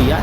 कहतिया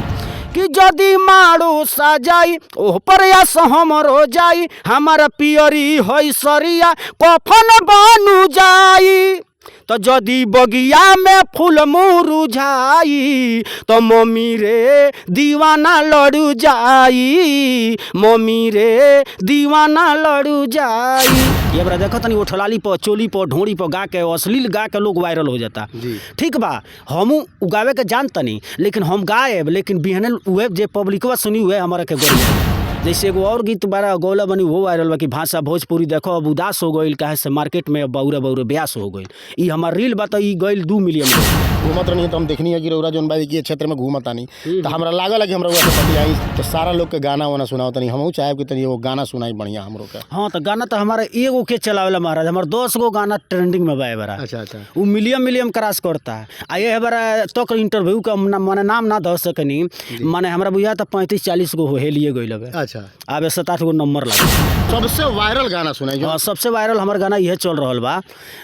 कि यदि मारो सजाई ओह पर आस हमरो जाई, हमार पियरी होई सरिया कफन बनू जाई। तो यदि बगिया में फूल मुरझाई तो मम्मी रे दीवाना लड़ू जाई, मम्मी रे दीवाना लड़ू जाई। ये बड़ा देखो तनी ओठलाली पर चोली पर ढोड़ी पर गा के अश्लील गा के लोग वायरल हो जाता। जी। ठीक बा, हमू उगावे के जान तनी, लेकिन हम गाएब लेकिन बिहने उहे जे पब्लिकवा सुनी उहे हमारा के गोरिया। जैसे एगो और गीत बड़ा गौला बनी वो वायरल बा कि भाषा भोजपुरी देखो अब उदास हो गईल काहे से मार्केट में अब बौरे बौरे ब्यास हो गईल। ई हमार रील बा त ई गईल 2 मिलियन गईल। घूमत रहनी तो हम देखनी है कि रउरा जोन बा कि क्षेत्र में घूमत आनी, तो हमरा लागल है कि हमरा रउरा से बतियाई तो सारा लोग के गाना वाना सुनाओ तनी, हमहू चाहेब कि तनी एगो गाना सुनाई बढ़िया हमरो के। हाँ तो गाना तो हमारा एगो के चलावेला महाराज, हमार 10 गो गाना ट्रेंडिंग में बा बरा। अच्छा अच्छा। उ मिलियन मिलियन क्रॉस करता है। आ ये बरा तक इंटरव्यू का माने नाम ना दे सकनी, माने हमरा बुझा तो 35-40 गो हेलिए गईल हवे। अच्छा। आबे 7-8 गो नंबर लगे। सबसे वायरल गाना सुनाई जो। हाँ, सबसे वायरल हमार गाना यह चल रहल बा।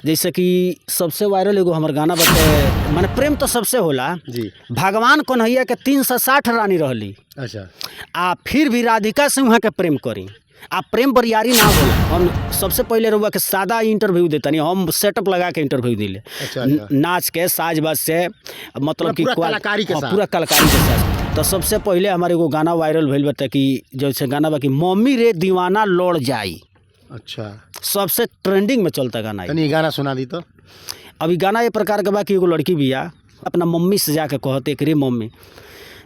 जैसे कि सबसे वायरल एगो हमार गाना बाटे, माने प्रेम तो सबसे होला जी। भगवान कन्हैया के 360 रानी रहली। अच्छा। आ फिर भी राधिका से वहाँ के प्रेम करी, आ प्रेम बरियारी ना होला। हम सबसे पहले रउआ के सादा इंटरव्यू देतनी, हम सेटअप लगा के इंटरव्यू दिले। अच्छा, अच्छा। नाच के साज बाज से, मतलब कि पूरा कलाकारी के हाँ, साथ। पूरा कलाकारी के साथ। तो सबसे पहले हमारे एगो गाना वायरल भइल बा कि जैसे गाना बा कि मम्मी रे दीवाना लौट जाई। अच्छा। सबसे ट्रेंडिंग में चलता गाना। तनी गाना सुना दी तो। अभी गाना ये प्रकार के बा कि एगो लड़की बिया अपना मम्मी से जाके कहते कि रे मम्मी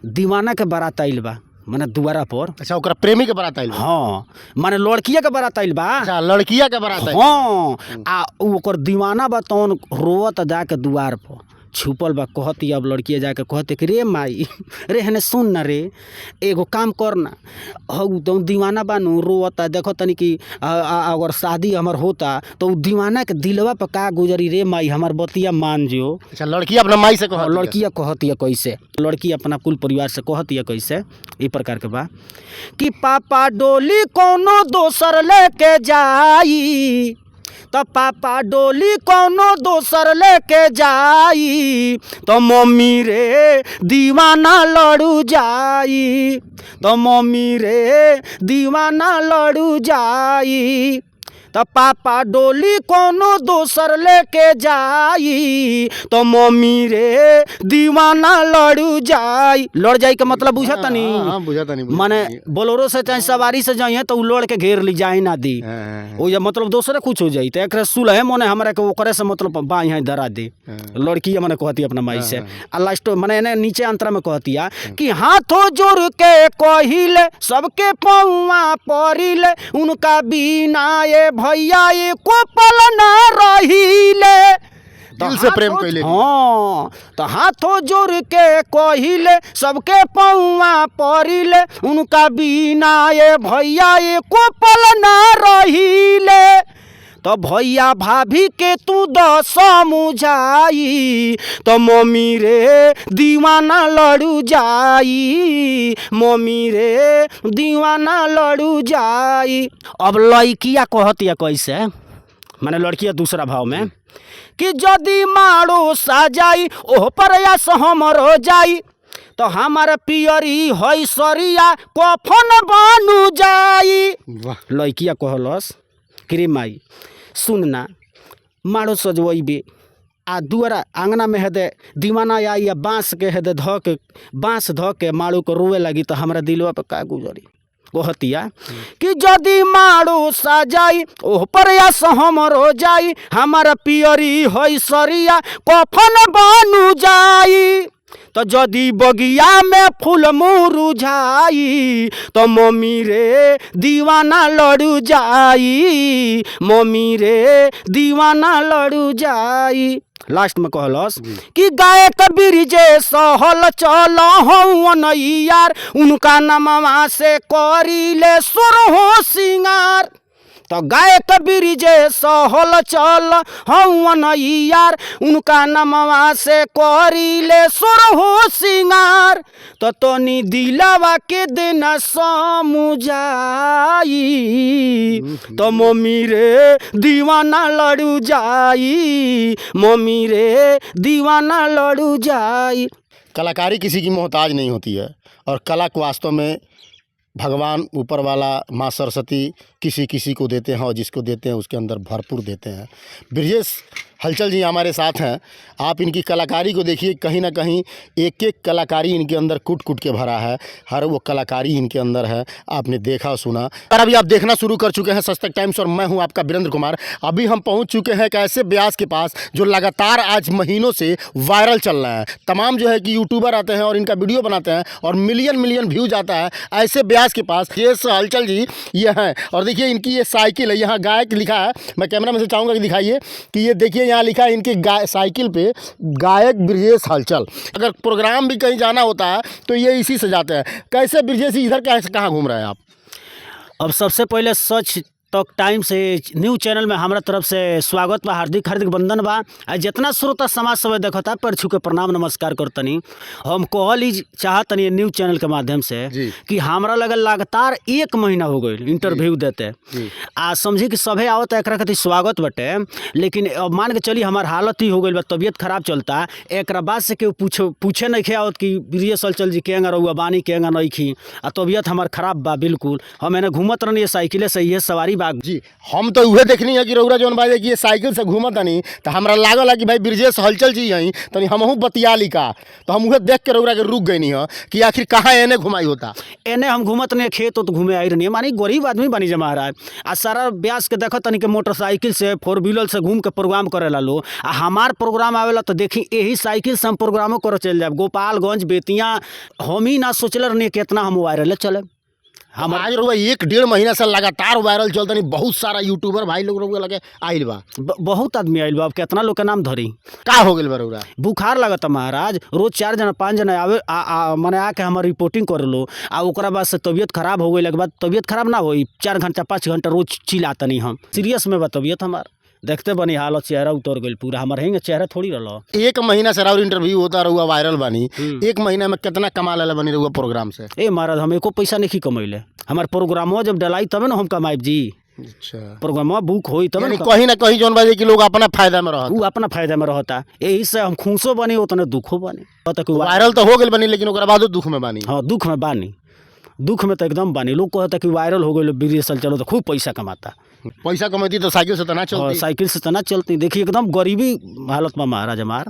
दीवाना के बारात आइल बा, माने दुआरा पर। अच्छा, ओकरा प्रेमी के बारात आइल बा। हाँ, माने लड़किया के बारात आइल बा। अच्छा, लड़किया के बारात आइल। हाँ, आ ओकर दीवाना बा तौन रोवत जाके दुआर पर छुपल बा। कहती अब लड़किया जाके कहते कि रे माई रे हने सुन ना रे, एगो काम कर ना, हौ तो दीवाना बानू रोवता, देखो तनी कि अगर शादी हमर होता तो उ दीवाना के दिलवा पर का गुजरी रे माई, हमर बतिया मान जो। अच्छा, लड़की अपना माई से कहती। लड़किया कहती है कैसे, लड़की अपना कुल परिवार से कहती है कैसे, ई प्रकार के बा कि पापा डोली कोनो दोसर लेके जाई, तो पापा डोली कोनो दोसर लेके जाई, तो मम्मी रे दीवाना लड़ू जाई, तो मम्मी रे दीवाना लड़ू जाई, तो पापा डोली कोनो दोसर लेके जाई, तो मम्मी रे दीवाना लड़ू जाई। लड़ जाई के मतलब बुझत हाँ, नी? हाँ, बुझत नी, माने बोलेरो से चाहे सवारी से जाइए तो उ लड़ के घेर ली जाए ना दी, ओ या मतलब दोसरे कुछ हो जाई। तो एकरे सुलहे मने हमरा के ओकरे से मतलब बाई धरा दे। लड़की मने कहती अपना माई से, आ लास्ट मने एने नीचे अंतरा में कहती है कि हाथों जोड़ के कहिले सबके पौआ परिले, उनका बिना ये भैया एको पल ना रहिले। दिल से प्रेम कइले। हाँ, तो हाथों जोड़ के कहिले सबके पौआ परिले, उनका बिना ये भैया एको पल ना रहिले, तो भैया भाभी के तू दस समझाई, तो मम्मी रे दीवाना लड़ू जाई, मम्मी रे दीवाना लड़ू जाई। अब लड़किया कहतिया कैसे, माने लड़किया दूसरा भाव में कि यदि मारो सजाई ओह पर आस हमरो जाई, तो हमार पियरी हई सरिया कफन बनू जाई। वाह। लड़किया कहलस कि रे माई सुन ना, मारो सजवैबे आ दुआरा आंगना में हेदे दीवाना आई या बाँस के हेदे धऽ के बाँस धऽ के मारो के रोवे लगी तो हमरा दिलवा पर का गुजरी। कहतिया कि यदि मारो सजाई ओह पर आस हमरो जाई, हमार पियरी हई सरिया कफन बनू जाई, तो यदि बगिया में फूल मुरझाई, तो मम्मी रे दीवाना लड़ू जाई, मम्मी रे दीवाना लड़ू जाई। लास्ट में कहलस कि गायक बिरजे सहल चल हौवन यार, उनका नमवा से करीले सुर हो सिंगार। तो गायक बिरजे सहल चल हौवन यार, उनका नमवा से करीले सुर हो सिंगार, तो तनी दिलावा के देना समुझाई, तो मम्मी रे दीवाना लड़ू जाई, मम्मी रे दीवाना लड़ू जाई। कलाकारी किसी की मोहताज नहीं होती है और कला को वास्तव में भगवान ऊपर वाला माँ सरस्वती किसी किसी को देते हैं और जिसको देते हैं उसके अंदर भरपूर देते हैं। ब्रजेश हलचल जी हमारे साथ हैं। आप इनकी कलाकारी को देखिए, कहीं ना कहीं एक एक कलाकारी इनके अंदर कूट कूट के भरा है, हर वो कलाकारी इनके अंदर है। आपने देखा सुना और अभी आप देखना शुरू कर चुके हैं सच तक टाइम्स और मैं हूं आपका वीरेंद्र कुमार। अभी हम पहुंच चुके हैं एक ऐसे ब्यास के पास जो लगातार आज महीनों से वायरल चल रहा है। तमाम जो है कि यूट्यूबर आते हैं और इनका वीडियो बनाते हैं और मिलियन मिलियन व्यूज आता है। ऐसे ब्यास के पास ये हलचल जी ये हैं और देखिए इनकी ये साइकिल है, यहाँ गायक लिखा है। मैं कैमरा में से चाहूँगा कि दिखाइए कि ये देखिए यहाँ लिखा है इनके साइकिल पे गायक ब्रजेश हलचल। अगर प्रोग्राम भी कहीं जाना होता है तो ये इसी से जाते हैं। कैसे ब्रजेश जी, इधर कैसे कहाँ घूम रहे हैं आप? अब सबसे पहले सच तक टाइम से न्यूज चैनल में हमारा तरफ से स्वागत बा, हार्दिक हार्दिक वंदन बा। आ जितना श्रोता समाज सब देखता पर छू के प्रणाम नमस्कार करतनी। हम कहल ही चाहतनी न्यूज चैनल के माध्यम से जी। कि हमरा लगल लगातार एक महीना हो गई इंटरव्यू देते आ समझी कि सभे आवत एकरा खातिर स्वागत बटे, लेकिन अब मान के चली हमार हालत ही हो गई बा, तबीयत खराब चलता। एकरा बाद से केहू पूछे नहीं आवत कि ब्रजेश हलचल जी केंगा रहुआ बानी केंगा नहीं खी, आ तबीयत हमार खराब बा बिल्कुल। हम एने घूमत रहनी साइकिले से, इहे सवारी बा जी। हम तो उहे देखनी है कि रउरा जौन भाई कि ये साइकिल से घूमत तनी तो हमरा लागल है कि भाई ब्रजेश हलचल जी हई, तनी हमहू बतिया ली का, तो हम उहे देख के रउरा के रुक गईनी ह कि आखिर कहाँ एने घुमाई होता। एने हम घूमत नहीं, खेत उत घूमे आई रहनी, मानी गरीब आदमी बनी जमा रहा है। आ सारा ब्यास के देखत तनी के मोटरसाइकिल से फोर व्हीलर से घूम के प्रोग्राम करेला लो, आ हमार प्रोग्राम आवेला तो देखी यही साइकिल से हम प्रोग्रामो करे चल जाए गोपालगंज बेतिया। हम ही ना सोचले रहनी कि इतना हम वायरल चले। हम आज रउआ 1-1.5 महीना से लगातार वायरल चलतनी, बहुत सारा यूट्यूबर भाई लोग रउआ लगे आइल बा। बहुत आदमी आइल बा, अब केतना लोग के नाम धरी। का हो गेल बा रउरा? बुखार लगता महाराज, रोज 4 जना 5 जना आवे आ, आ, मने आके हमर रिपोर्टिंग कर लो, आ ओकरा बाद से तबीयत खराब हो गई। के बाद तबीयत खराब ना होई, 4 घंटा 5 घंटा रोज चिल्लातनी हम। सीरियस में बा तबीयत हमार, देखते बनी हालत, चेहरा उतर गई पूरा हमार, हेंगे चेहरा थोड़ी रहो। एक महीना से राउर इंटरव्यू होता रउआ वायरल बानी, एक महीना में कितना कमा लेले बानी रउआ प्रोग्राम से? ए महाराज, हम एको पैसा नहीं कमैले। हमार प्रोग्रामो जब डलाई तबे ना हम कमाइब जी। अच्छा, प्रोग्रामो बुक होई तबे यानी ना। कहीं ना कहीं जौन बा कि लोग अपना फायदा में रहत, उ अपना फायदा में रहता। यही से हम खुशो बनी उतने दुखो बनी। तक वायरल तो हो गेल बानी लेकिन ओकरा बादो दुख में बानी। हाँ, दुख में बानी, दुख में तो एकदम बानी। लोग कहता कि वायरल हो गई ब्रजेश चलो तो खूब पैसा कमाता। पैसा कमैती तो साइकिल से तो ना और चलती। साइकिल से तो ना चलती। देखिए एकदम गरीबी हालत में महाराज हमार।